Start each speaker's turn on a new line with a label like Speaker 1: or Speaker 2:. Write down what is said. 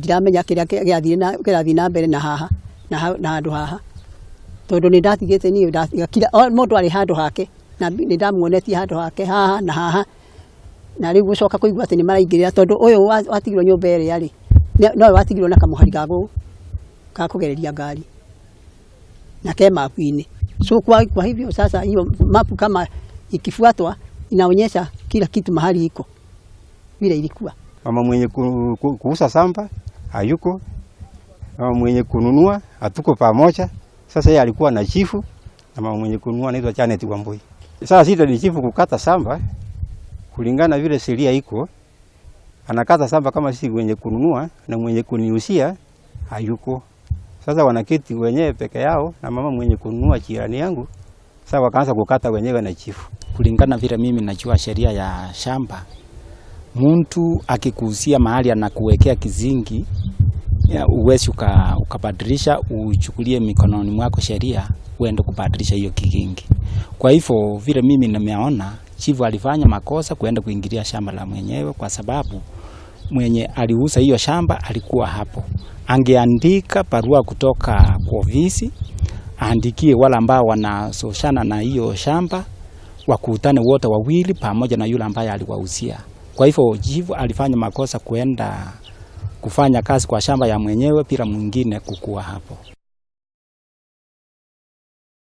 Speaker 1: Ndiramenya kĩrĩa gĩathiĩ na kĩrathiĩ na mbere na haha na handũ haha, tondũ nĩ ndatigĩte niĩ ndatiga kila mũndũ arĩ handũ hake, na nĩ ndamuonetie handũ hake haha na haha. Na rĩu gũcoka kũigua atĩ nĩ maraingĩrĩra, tondũ ũyũ watigirwo nyũmba ĩrĩa rĩ, nowe watigirwo na kamũhari ga kũgereria ngari na ke mapu-inĩ. So kwa hivyo sasa hiyo mapu kama ikifuatwa inaonyesha kila kitu mahali iko vile ilikuwa.
Speaker 2: Mama mwenye kuuza shamba hayuko, mama mwenye kununua hatuko pamoja. Sasa yeye alikuwa na chifu na mama mwenye kununua anaitwa Janet Wambui. Sasa sita ni chifu kukata shamba kulingana vile sheria iko, anakata shamba kama sisi mwenye kununua na mwenye kuniusia hayuko. Sasa wanaketi wenyewe peke yao na mama mwenye kununua jirani yangu. Sasa wakaanza kukata wenyewe na chifu.
Speaker 3: Kulingana vile mimi najua sheria ya shamba, mtu akikuuzia mahali anakuwekea kizingi ya uwezi ukabadilisha uchukulie mikononi mwako sheria uende kubadilisha hiyo kigingi. Kwa hivyo vile mimi nimeona, chifu alifanya makosa kuenda kuingilia shamba la mwenyewe, kwa sababu mwenye aliuza hiyo shamba alikuwa hapo. Angeandika barua kutoka kwa ofisi, aandikie wale ambao wanasoshana na hiyo shamba, wakutane wote wawili pamoja na yule ambaye aliwauzia. Kwa hivyo chifu alifanya makosa kuenda kufanya kazi kwa shamba ya mwenyewe bila mwingine kukua hapo.